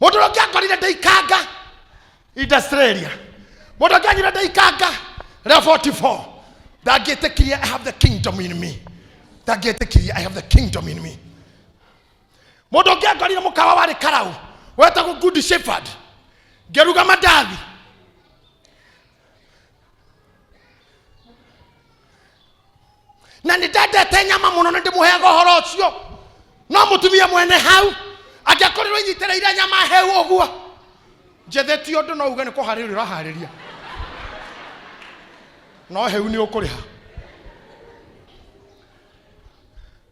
Mũndũ ũrĩa ũngĩangorire ndĩikanga industrial, mũndũ ũngĩanyire ndĩikanga rĩa 44 ndangĩtĩkirie I have the kingdom in me, ndangĩtĩkirie I have the kingdom in me. Mũndũ ũngĩangorire mũkawa warĩ karau wetagwo Good Shepherd ngĩruga mandathi, na nĩ ndendete nyama mũno, nĩ ndĩmũheaga ũhoro ũcio. No mũtumia mwene hau angĩakorirwo inyitĩrĩire nyama heu ũguo njethetie ũndũ, no uge nĩ kũharĩria ũraharĩria, no heu nĩ ũkũrĩha.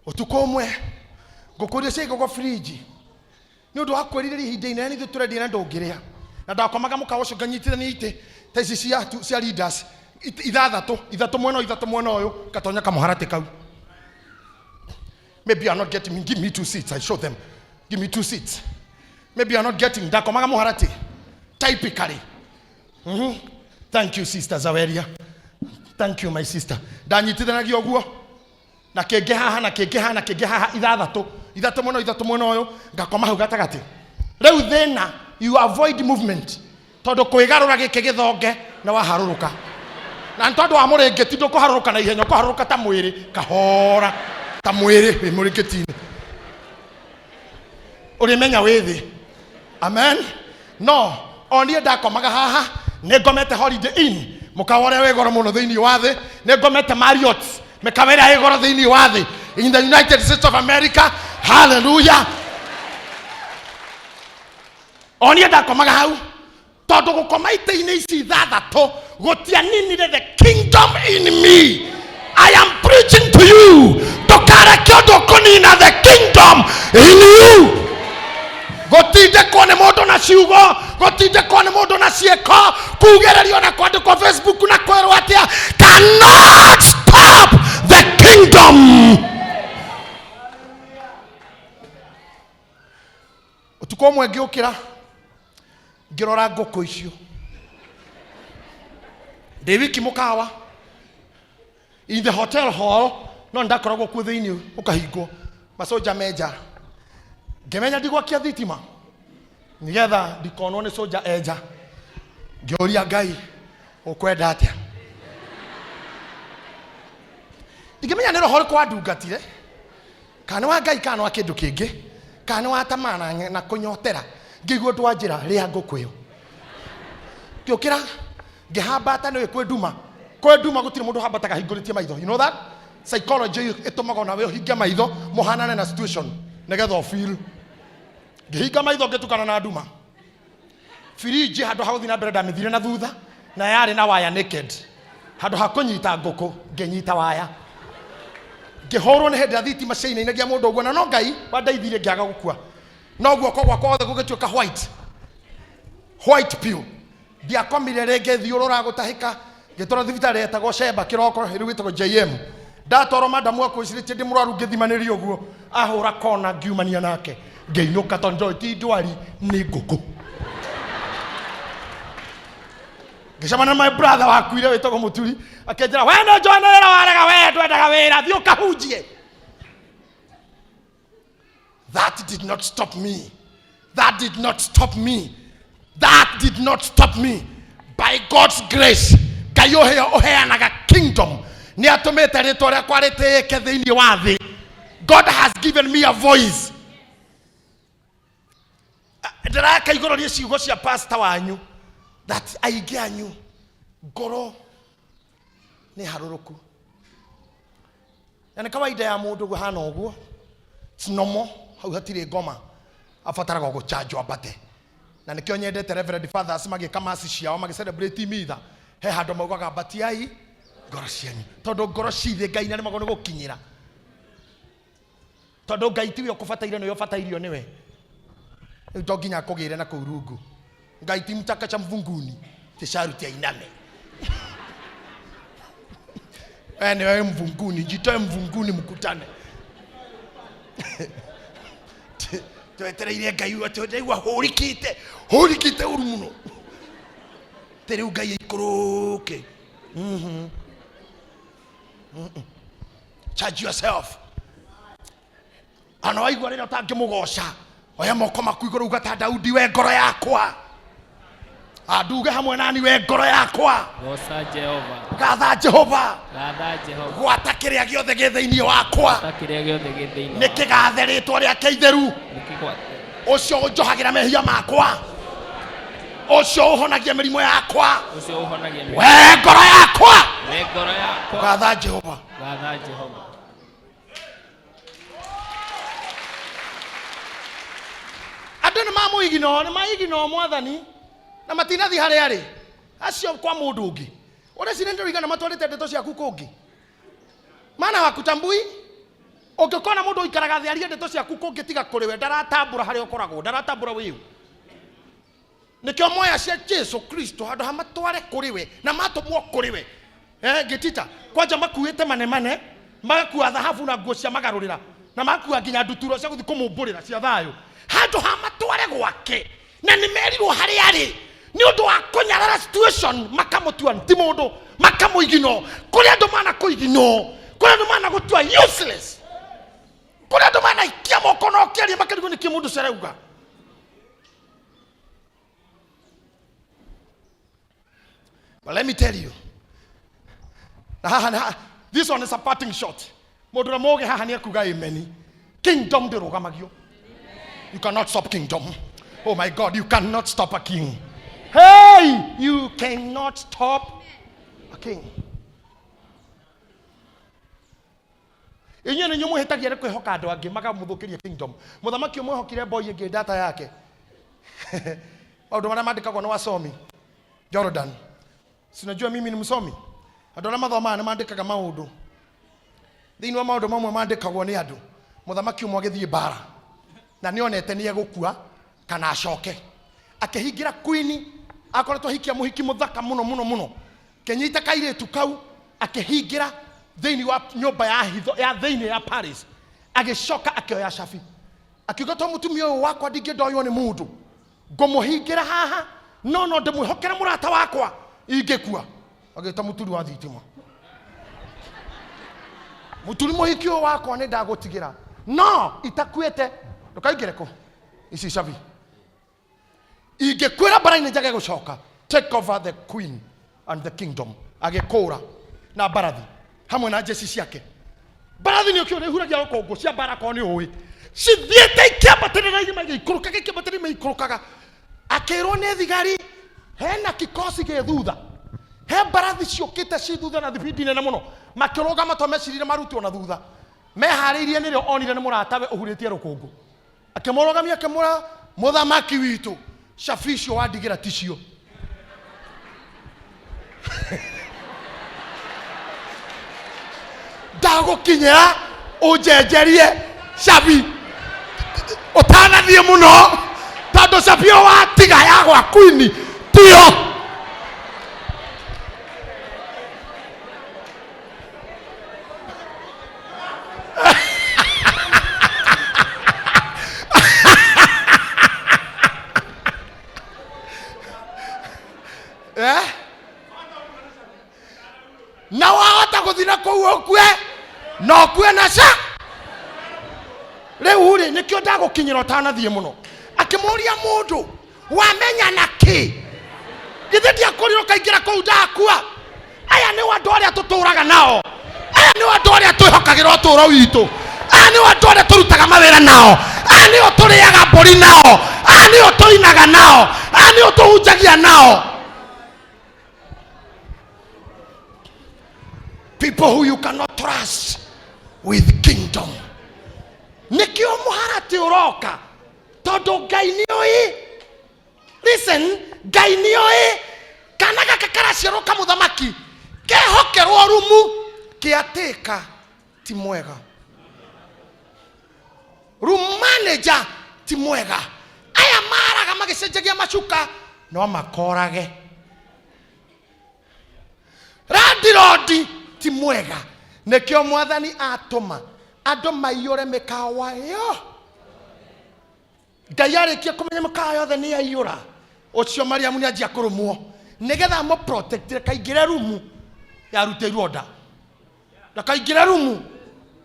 Ũtukũ ũmwe ngũkũ iria ciaigagwo firinji nĩ ũndũ wa kwĩrirĩria ihinda inene, ithuĩ tũrendia na ndũngĩrĩa, na ndakomaga mũkawa ũcio nganyitithania itĩ ta ici cia leaders, itĩ ithathatũ, ithatũ mwena ũyũ, ithatũ mwena ũyũ, ngatonya kamũharatĩ kau. Maybe you are not getting me. Give me two seats. I show them. Give me two seats. Maybe you are not getting. Ndakomaga mũharatĩ typically. Thank you, Sister Zaweria. Thank you, my sister. Ndanyitithanagia ũguo na kĩngĩ haha na kĩngĩ haha na kĩngĩ haha, ithathatũ, ithatũ mwena ũyũ, ithatũ mwena ũyũ, ngakoma hau gatagatĩ. Rĩu thĩna, you avoid movement, tondũ kwĩgarũra gĩkĩ gĩthonge na waharũrũka, na nĩ tondũ wa mũrĩngĩti ndũkũharũrũka na ihenya, ũkũharũrũka ta mwĩrĩ kahora, ta mwĩrĩ wĩ mũrĩngĩti-inĩ, ũrĩmenya wĩ thĩ. Amen. No o niĩ ndakomaga haha, nĩ ngomete Holiday Inn, mũkawa ũrĩa wĩ goro mũno thĩinĩ wa thĩ, nĩ ngomete Marriott, mĩkawa ĩrĩa ĩ goro thĩinĩ wa thĩ in the United States of America. Hallelujah. O niĩ ndakomaga hau, tondũ gũkoma itĩ-inĩ ici ithathatũ gũtianinire the kingdom in me. I am preaching to you, ndũkareke ũndũ ũkũnina the kingdom in you. Gũtindĩkwo nĩ mũndũ na ciugo, gũtindĩkwo nĩ mũndũ na ciĩko, kugĩrĩrio na kwandĩkwo Facebook na kwĩrwo atĩa cannot stop the kingdom. Ũtukũ ũmwe ngĩũkĩra, ngĩrora ngũkũ icio ndĩ wiki mũkawa in the hotel hall, no ndakoragwo kuo thĩinĩ, ũkahingwo, macoja menja. Ngĩmenya ndigwakia thitima nigetha ndikonwo nĩ soja enja. Ngĩũria Ngai, ũkwenda atĩa? Ndingĩmenya nĩ roho ũrĩkũ wandungatire, kana nĩ wa Ngai, kana nĩ wa kĩndũ kĩngĩ, kana nĩ wa tamaa na kũnyotera. Ngĩigua ũndũ wa njĩra, rĩa ngũkũ ĩyo. Ngĩũkĩra, ngĩhambata. Nĩũĩ kwĩ nduma, kwĩ nduma gũtirĩ mũndũ hambataga ahingũrĩtie maitho. You know that psychology ĩtũmaga onawe ũhinge maitho mũhanane na situation nĩgetha ũfeel. Ngĩhinga maitho, ngĩtukana na nduma. Firinji, handũ ha gũthiĩ na mbere, ndamĩthire na thutha, na yarĩ na waya naked. Handũ ha kũnyita ngũkũ, ngĩnyita waya, ngĩhũrwo nĩ hĩndĩ ya thitima ciainainagia mũndũ ũguo. Na no Ngai wandeithirie ngĩaga gũkua, no guoko gwakwa gothe gũgĩtuĩka white, white piũ. Ndiakomire rĩngĩ, thiũrũra gũtahĩka. Ngĩtwarwo thibitarĩ yetagwo Sheba kĩroko, rĩu ĩtagwo JM. Ndatwarwo, madamu akwĩcirĩtie ndĩ mũrwaru. Ngĩthimanĩria ũguo, ahũra kona, ngiumania nake, ngĩinũka, tondũ ndoĩ ti ndwari, nĩ ngũkũ. Ngĩcemania na my brother wakuire wĩtagwo Mũturi, akĩnjĩra, "We nĩ njũĩ nĩ wĩra warega, we ndwendaga wĩra, thiĩ ũkahunjie." That did not stop me. That did not stop me. That did not stop me. By God's grace, Ngai ũheo ũheanaga kingdom nĩ atũmĩte rĩtwa rĩakwa rĩtĩĩke thĩinĩ wa thĩ. God has given me a voice. Ndĩraka igũrũ rĩa ciugo cia pastor wanyu that aingĩ anyu ngoro nĩ harũrũku, na nĩ kawaida ya mũndũ kũhana ũguo. It's normal. Hau hatirĩ ngoma, abataraga gũchanjwo ambate. Na nĩkĩo nyendete Reverend Fathers magĩka masi ciao, magĩcelebrate mitha, he handũ maugaga, "Ambatiai ngoro cianyu," tondũ ngoro cithĩ Ngai na nĩmagwo nĩ gũkinyĩra, tondũ Ngai tiwe ũkũbataire, nĩwe ũbatairio nĩwe. Rĩu to nginya akũgĩre na kũu rungu. Ngai ti mtaka cha mvunguni tisharuti ainame. Wewe ni wewe mvunguni, jitoe mvunguni mkutane. Twetereire Ngai atĩ ndaigua hũrikĩte, hũrikĩte ũru mũno, tĩ rĩu Ngai aikũrũke. Charge yourself. Ana waigua rĩrĩa ũtangĩmũgoca. Oya moko maku igũrũ uga ta Daudi, we ngoro yakwa. Anduge hamwe nani, we ngoro yakwa. Goca Jehova. Gatha Jehova. Gatha Jehova. Gwata kĩrĩa gĩothe gĩ thĩinĩ wakwa. Ta kĩrĩa gĩothe gĩ thĩinĩ. Nĩ kĩgathe rĩtwa rĩake itheru. Nĩkĩgwate. Ũcio ũnjohagĩra mehia makwa, ũcio ũhonagia mĩrimũ yakwa. Ũcio ũhonagia mĩrimũ. We ngoro yakwa. We ngoro yakwa. Gatha Jehova. Gatha Jehova. Andũ nĩ mamũigino, nĩ maigino mwathani na matinathiĩ harĩa arĩ, acio kwa mũndũ ũngĩ. Ũreciria nĩ ndĩroigana matwarĩte ndeto ciaku kũngĩ, maana wakutambui. Ũngĩkona mũndũ ũikaraga thĩ arie ndeto ciaku kũngĩ tiga kũrĩ we, ndaratambũra harĩa ũkoragwo, ndaratambũra wĩũ. Nĩkĩo moya cia Jesu Kristo handũ ha matware kũrĩ we na matũmwo kũrĩ we, ngĩtita kwanja makuĩte manemane, magakua thahabu na nguo cia magarũrĩra, na magakua nginya nduturo cia gũthiĩ kũmũmbũrĩra cia thayũ, handũ ha matware gwake na nĩ merirwo harĩa arĩ, nĩ ũndũ wa kũnyarara situation makamũtua ti mũndũ, makamũigino. Kũrĩ andũ mana kũigino, kũrĩ andũ mana gũtua useless, kũrĩ andũ manaikia moko na ũkĩaria makarigwo nĩkĩ mũndũ ũcio arauga. But let me tell you, na haha this one is a parting shot. Mũndũ ũrĩa mũũgĩ haha nĩ ekuga amen. Kingdom ndĩrũgamagio. You cannot stop kingdom. Oh my God, you cannot stop a king. Hey, you cannot stop a king. Inyuĩ nĩ inyuĩ mwĩhĩtagia nĩ kwĩhoka andũ angĩ makamũthũkĩria kingdom. Mũthamaki ũmwe ehokire boy ĩngĩ data yake. Maũndũ marĩa mandĩkagwo nĩ wasomi. Jordan. Sinajua mimi ni msomi. Andũ arĩa mathomaga nĩ mandĩkaga maũndũ. Thĩinĩ wa maũndũ mamwe mandĩkagwo nĩ andũ. Mũthamaki ũmwe agĩthiĩ mbara. Na nĩ onete nĩ egũkua kana acoke. Akĩhingĩra queen, akoretwo ahikia mũhiki mũthaka mũno mũno mũno. Kĩnyita kairĩtu kau akĩhingĩra thĩinĩ wa nyũmba ya hitho ya thĩinĩ ya Paris. Agĩcoka akĩoya cabi. Akiuga to mũtumia ũyũ wakwa ndingĩndoywo nĩ mũndũ. Ngũmũhingĩra haha no no ndĩmwĩhokere mũrata wakwa ingĩkua. Agĩta mũturi wa thitima. Mũturi mũhiki ũyũ wakwa nĩ ndagũtigĩra no itakuĩte ndũkaingĩre kũ ici cabi ingĩkwĩra mbara-inĩ njage gũcoka. Take over the queen and the kingdom. Agĩkũra na mbarathi hamwe na jeshi ciake. Mbarathi nĩ ũkĩũĩ nĩ ihuragia rũkũngũ cia mbara korwo nĩ ũĩ, cithiĩte ikĩambatĩrĩra irĩma igĩikũrũkaga, ikĩambatĩrĩra irĩma igĩikũrũkaga. Akĩrwo nĩ thigari hena kikosi gĩ thutha, he mbarathi ciũkĩte ci thutha na thibindi nene mũno. Makĩrũgama to mecirire marutwo na thutha, meharĩirie nĩrĩo onire nĩ mũratawe ũhurĩtie rũkũngũ. Akĩmũrũgamia akĩmũra, mũthamaki witũ, cabi icio wandigĩra ticio. Ndagũkinyĩra ũnjenjerie cabi ũtanathiĩ mũno, tondũ cabi ĩyo watiga ya gwa queen tiyo. Na wahota gũthiĩ na kũu ũkue na ũkue na ca rĩu rĩ nĩkĩo ndagũkinyĩra ũtanathiĩ mũno. Akĩmũria mũndũ wamenya na kĩ, githĩ ndiakũrire ũkaingĩra kũu ndakua? Aya nĩ andũ arĩa tũtũraga nao, aya nĩ andũ arĩa twĩhokagĩra ũtũũro witũ, aya nĩ andũ arĩa tũrutaga mawĩra nao, aya nĩo tũrĩaga mbũri nao, aya nĩo tũinaga nao, aya nĩo tũhunjagia nao. People who you cannot trust with kingdom. Nĩkĩo mũharatĩ ũroka, tondũ Ngai nĩoĩ. Listen, Ngai nĩoĩ kana gaka karaciarwo ka mũthamaki kehokerwo rumu kĩatĩka ti mwega, room manager ti mwega, aya maraga magĩcenjagia macuka no makorage, landlord ti mwega. Nĩkĩo mwathani atũma andũ maiyũre mĩkawa yo. Ngai arĩkia kũmenya mĩkawa yothe nĩ yaiyũra, ũcio Mariamu nĩ anjia kũrũmwo nĩgetha amũprotect ndakaingĩre rumu yarutĩirwo nda, ndakaingĩre rumu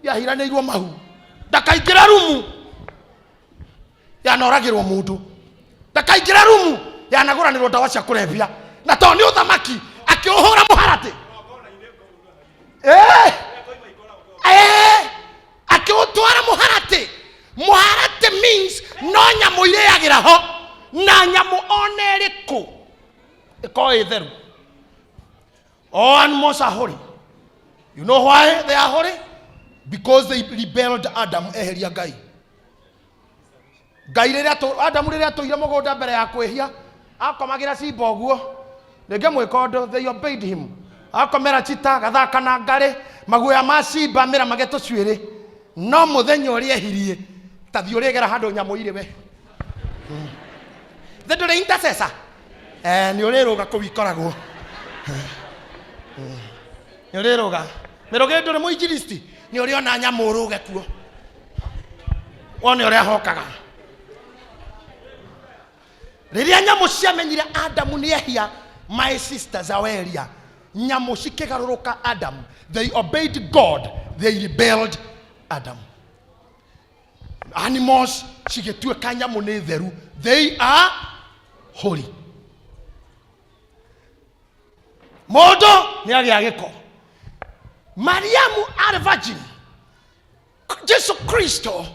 yahiranĩirwo mahu, ndakaingĩre rumu. Yanoragĩrwo mũndũ ndakaingĩre rumu, yanagũranĩrwo ndawa cia kũrebia, na tondũ nĩ ũthamaki akĩũhũra mũharatĩ. Eh! Eh! Akĩũtwara mũharatĩ. Mũharatĩ means no nyamũ irĩagĩra ho, na nyamũ ona ĩrĩkũ ĩkorwo ĩ theru. All animals are holy. You know why they are holy? Because they rebelled Adam. Eheria Ngai. Ngai rĩrĩa Adamu rĩrĩa atũire mũgũnda mbere ya kwĩhia, akomagĩra cimba ũguo, rĩngĩ mwĩka ũndũ, they obeyed him. Akomera chita gathaka na ngarĩ, maguoya ma cimba mĩramage tũcuĩrĩ. No mũthenya ũrĩa ehirie, ta thiĩ ũrĩgera handũ nyamũ irĩ we. Thĩ ndũrĩ intercessor? Eh, nĩ ũrĩrũga kũu ikoragwo. Nĩ ũrĩrũga. Mĩrũgĩ ndũrĩ mũinjilisti? Nĩ ũrĩona nyamũ ũrũge kuo. Wone ũrĩa hokaga. Rĩrĩa nyamũ ciamenyire Adamu nĩ ehia, my sister Zaweria, nyamũ cikĩgarũrũka Adam. They obeyed God, they rebelled Adam. Animals cigĩtuĩka nyamũ nĩ theru, they are holy. Mũndũ nĩ agĩa gĩko. Mariamu arĩ virgin. Jesu Kristo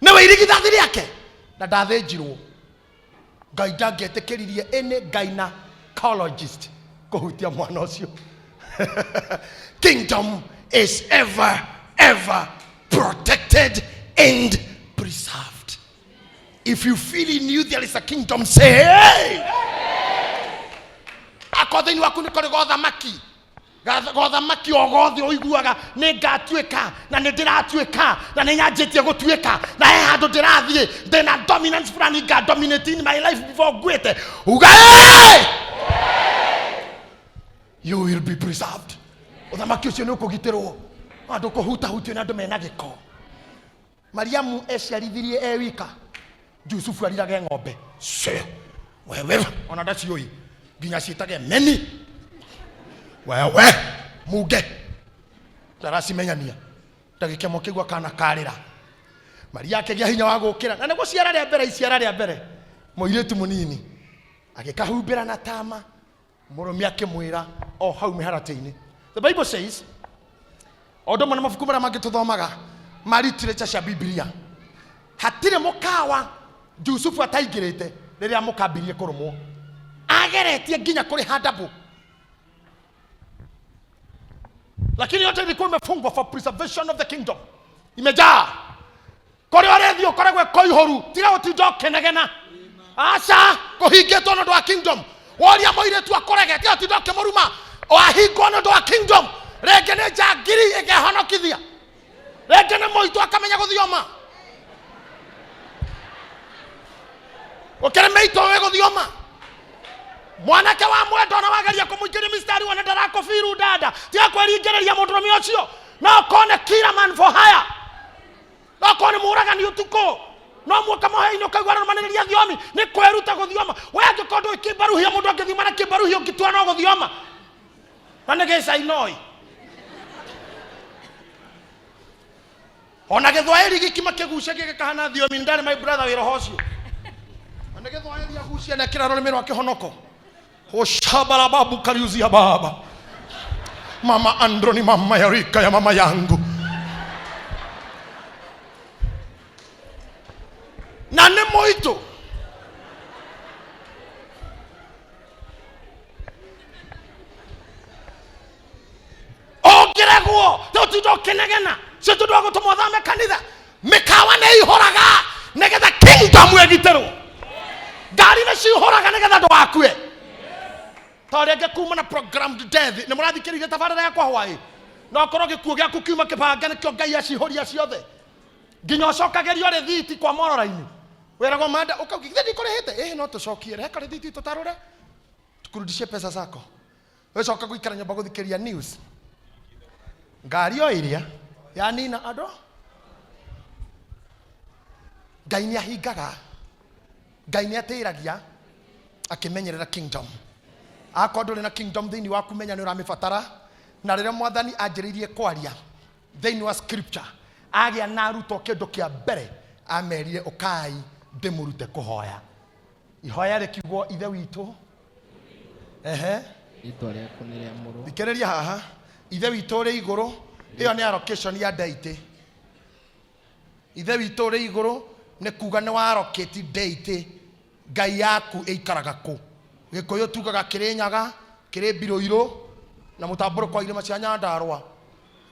nĩwe irigithathi rĩake na ndathĩnjirwo. Ngai ndangĩetĩkĩririe any gynecologist kũhutia mwana ũcio. Kingdom is ever ever protected and preserved. If you feel in you there is a kingdom, say hey! Akorwo thĩinĩ waku nĩ kũrĩ gothamaki, gothamaki o gothe ũiguaga nĩ ngatuĩka na nĩ ndĩratuĩka na nĩ nyanjĩtie gũtuĩka na he handũ ndĩrathiĩ ndĩna dominance fulani nga dominate in my life before nguĩte, uga hey! You will be preserved. Ũthamaki ũcio nĩ ũkũgitĩrwo, andũ kũhutahutio nĩ andũ mena gĩko. Mariamu eciarithirie e wika, Jusufu arirage ng'ombe ce wewe, ona ndaciũĩ nginya ciĩtage meni wewe munge ndaracimenyania. Ndagĩka ĩmwe kĩgua kana karĩra, Maria akĩgĩa hinya wa gũkĩra, na nĩ gũciara rĩa mbere, iciara rĩa mbere, mũirĩtu mũnini, agĩkahumbĩra na tama. Mũrũme akĩmwĩra o hau mĩharatĩ-inĩ. The Bible says, o ũndũ ũmwe na mabuku marĩa mangĩ tũthomaga ma literature cia Bibilia, hatirĩ mũkawa Jusufu ataingĩrĩte rĩrĩa mũkambirie kũrũmwo. Ageretie nginya kũrĩha ndabũ, lakini yote ilikuwa imefungwa for preservation of the kingdom. Imejaa kũrĩa ũrĩthiĩ ũkoragwo ĩkoihũru, tiga gũtinda ũkĩnegena. Aca, kũhingĩtwo nĩ ũndũ wa kingdom. Woria mũirĩtu akũrege, tiga gũtinda ũkĩmũruma. Wahingwo nĩ ũndũ wa kingdom. Rĩngĩ nĩ njangiri ĩkehonokithia, rĩngĩ nĩ mũitũ akamenya gũthioma. Ũkĩrĩ mĩitũ wĩ gũthioma, mwanake wa mwendo ona wageria kũmũingĩria mistari wone ndarakũbiru dada, tiga kwĩringĩrĩria mũndũrũme ũcio. No kone killer man for hire, no korwo nĩ mũragani ũtukũ, no muoka mohe-inĩ ũkaigua arũmanĩrĩria thiomi nĩ kwĩruta gũthioma. We angĩkorwo ndũĩ kĩmbaruhia, mũndũ angĩthioma na kĩmbaruhia ũngĩtua no gũthioma na nĩ gĩcainoi ona gĩthwaĩri gĩkima kĩgucagia gĩkahana thiomi. Ndarĩ my brother wĩ roho ũcio na nĩ gĩthwaĩri agucia na kĩra rũrĩmĩ rwa kĩhonoko oshabarababu kariuzia baba mama Andro ni mama ya rika ya mama yangu na nĩ mũitũ. Ũngĩregwo tũtinda ũkĩnegena cio tondũ wa gũtũma ũthame kanitha. Mĩkawa nĩ ihũraga nĩgetha kingdom ĩgitĩrwo, ngari nĩ cihũraga nĩgetha ndũgakue. To rĩngĩ kuma na programmed death nĩ mũrathikĩrĩria tabarĩra yakwa hwaĩ, no korwo gĩkuũ gĩaku kiuma kĩbange, nĩkĩo Ngai acihũria ciothe nginya ũcokagĩrio rĩthiti kwa morora-inĩ, wĩragwo manda ũkauga githĩ ndikũrĩhĩte? Ĩhĩ, no tũcokie reka rĩthiti tũtarũre tukurudishie pesa zako. Ũcoka gũikara nyũmba gũthikĩria news, ngari o ĩrĩa yanina andũ. Ngai nĩ ahingaga, Ngai nĩ atĩragia akĩmenyerera kingdom. Akorwo ndũrĩ na kingdom thĩinĩ waku, menya nĩ ũramĩbatara. Na rĩrĩa Mwathani anjĩrĩirie kwaria thĩinĩ wa scripture, agĩa na arutwo, kĩndũ kĩa mbere amerire, ũkai Ndĩmũrute kũhoya. Ihoya rĩkiugwo Ithe witũ. Ehe. Rĩtwa rĩaku nĩ rĩamũrwo. Thikĩrĩria haha. Ithe witũ ũrĩ igũrũ, ĩyo nĩ allocation ya deity. Ithe witũ ũrĩ igũrũ nĩ kuga nĩ wa allocate deity Ngai yaku ĩikaraga kũ. Gĩkũyũ tugaga Kĩrĩnyaga, kĩrĩ Mbirũirũ na mũtambũrũko wa irĩma cia Nyandarũa.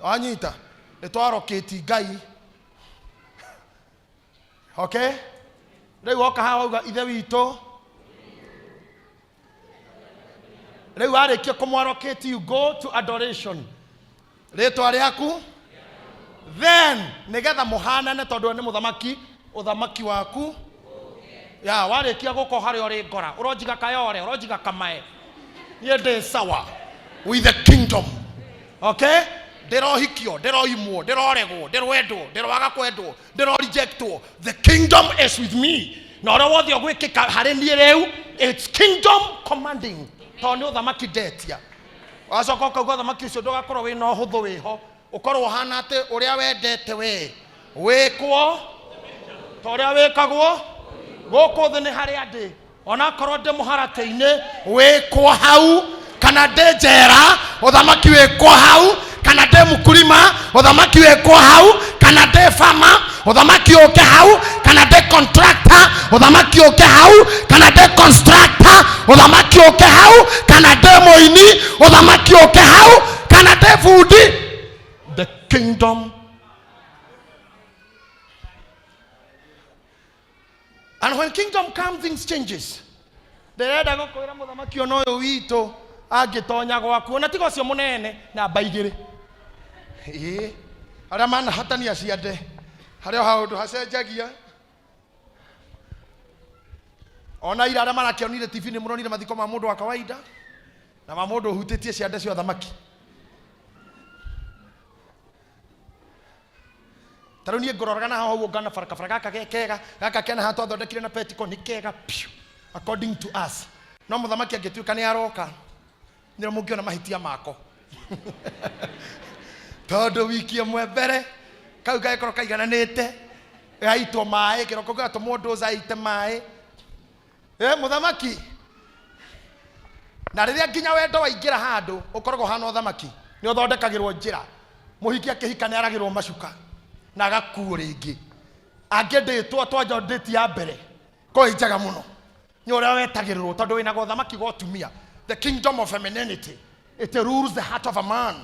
Wanyita? Nĩ twa allocate Ngai. Okay? Rĩu woka haha wauga Ithe witũ. Rĩu warĩkia kũmũ-allocate you go to adoration. Rĩtwa rĩaku then nĩgetha mũhanane tondũ we nĩ mũthamaki, ũthamaki waku ya warĩkia gũka harĩa ũrĩ ngora ũronjiga kayore ũronjiga kamae niĩ ndĩ sawa with the kingdom. Okay, ndĩrohikio, ndĩroimwo, ndĩroregwo, ndĩrwendwo, ndĩroaga kwendwo, ndĩrorejectwo, the kingdom is with me. Na ũrĩa wothe ũgwĩkĩka harĩ niĩ rĩu, it's kingdom commanding, tondũ nĩ ũthamaki ndetia. Wacoka ũkauga ũthamaki ũcio ndũgakorwo wĩna ũhũthũ wĩho, ũkorwo ũhana atĩ ũrĩa wendete we wĩkwo ta ũrĩa wĩkagwo gũkũ thĩ. Nĩ harĩa ndĩ, onakorwo ndĩ mũharatĩ-inĩ, wĩkwo hau, kana ndĩ njera, ũthamaki wĩkwo hau, kana ndĩ mũkulima, ũthamaki wĩkwo hau, kana ndĩ farmer, ũthamaki ũke hau, kana ndĩ contractor, ũthamaki ũke hau, kana ndĩ constructor, ũthamaki ũke hau, kana ndĩ mũini, ũthamaki ũke hau, kana ndĩ bundi. The kingdom. And when kingdom come, things changes. Ndĩrenda gũkwĩra mũthamaki ona ũyũ witũ angĩtonya gwaku, ona tiga ũcio mũnene namba igĩrĩ, ĩĩ arĩa manahatania ciande harĩa o haũndũ hacenjagia. Ona ira arĩa marakĩonire TV nĩ mũronire mathiko ma mũndũ wa kawaida na ma mũndũ ũhutĩtie ciande cia ũthamaki. Ta rĩu niĩ ngũroraga na haha ũguo ngona barabara gaka ge kega, gaka kena haha twathondekire na petiko nĩ kega piũ according to us, no mũthamaki angĩtuĩka nĩ aroka, nĩrĩo mũngĩona mahĩtia mako, tondũ wiki ĩmwe mbere kau gagĩkorwo kaigananĩte gaitwo maĩ kĩroko, gatũmwo ndũza aite maĩ. Mũthamaki na rĩrĩa nginya wendo waingĩra handũ ũkoragwo hana ũthamaki nĩ ũthondekagĩrwo njĩra. Mũhiki akĩhika nĩ aragĩrwo macuka na agakuo rĩngĩ. Angĩndĩtwo twanja ndĩti ya mbere ko ĩ njega mũno nĩ ũrĩa wetagĩrĩrwo, tondũ wĩna ũthamaki wa ũtumia, the kingdom of femininity, it rules the heart of a man.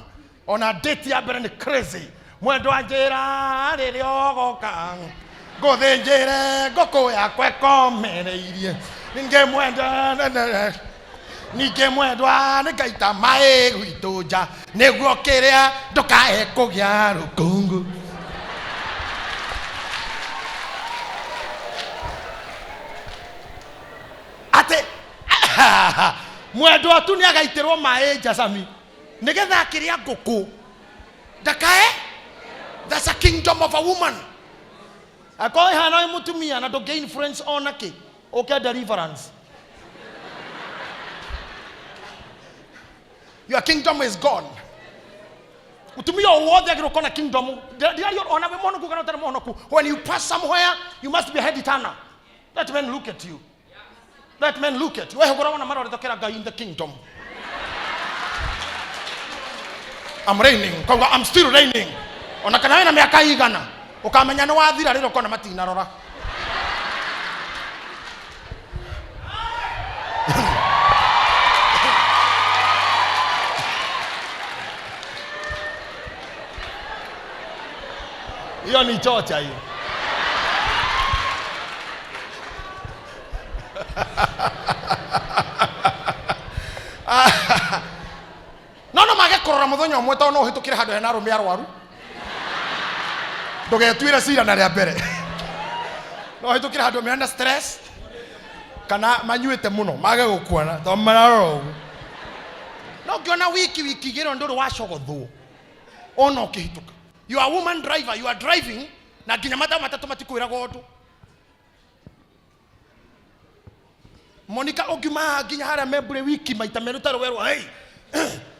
Ona date ya mbere nĩ crazy. Mwendwa, njĩra rĩrĩa ũgoka ngũthĩnjĩre ngũkũ yakwa ĩkomereirie. Ningĩ mwendwa, ningĩ mwendwa, nĩ ngaita maĩ gwitũ nja nĩguo kĩrĩa ndũkae kũgĩa rũkũngũ. Atĩ mwendwa tu nĩ agaitĩrwo maĩ nja cami nĩgetha akĩrĩa ngũkũ ndakae. That's a kingdom of a woman. Akorwo ĩhana wĩ mũtumia na ndũngĩ influence ona kĩ, ũke deliverance. Your kingdom is gone. Mutumia o wothe agĩrĩirwo kona kingdom. Ndiario ona wĩ mũhonoku kana ũtarĩ mũhonoku, when you pass somewhere you must be a head turner. Let men look at you, let men look at you. Wehũgũra wona marorete kĩra Ngai in the kingdom. I'm reigning. Kauga I'm still reigning. Ona kana wĩna mĩaka igana, ũkamenya nĩ wathira rĩrĩa ũkona matinarora. Hiyo ni chocha hiyo. No mage kũrora mũthenya ũmwe, tondũ no ũhĩtũkĩre handũ hena arũme arwaru. Ndũgetuĩre cira na rĩa mbere. No ũhĩtũkĩre handũ mena stress kana manyuĩte mũno, mage gũkuona tondũ mararora ũguo. No ũngĩona wiki igĩrĩ ndũrĩ wacogothwo ona ũkĩhĩtũka, you are a woman driver, you are driving na nginya mathaa matatũ matikwĩraga ũndũ. Monica, ũngiuma haha nginya harĩa membure wiki maita merĩ ũtarĩ werwo hey,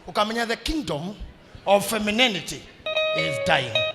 ũkamenya the kingdom of femininity is dying.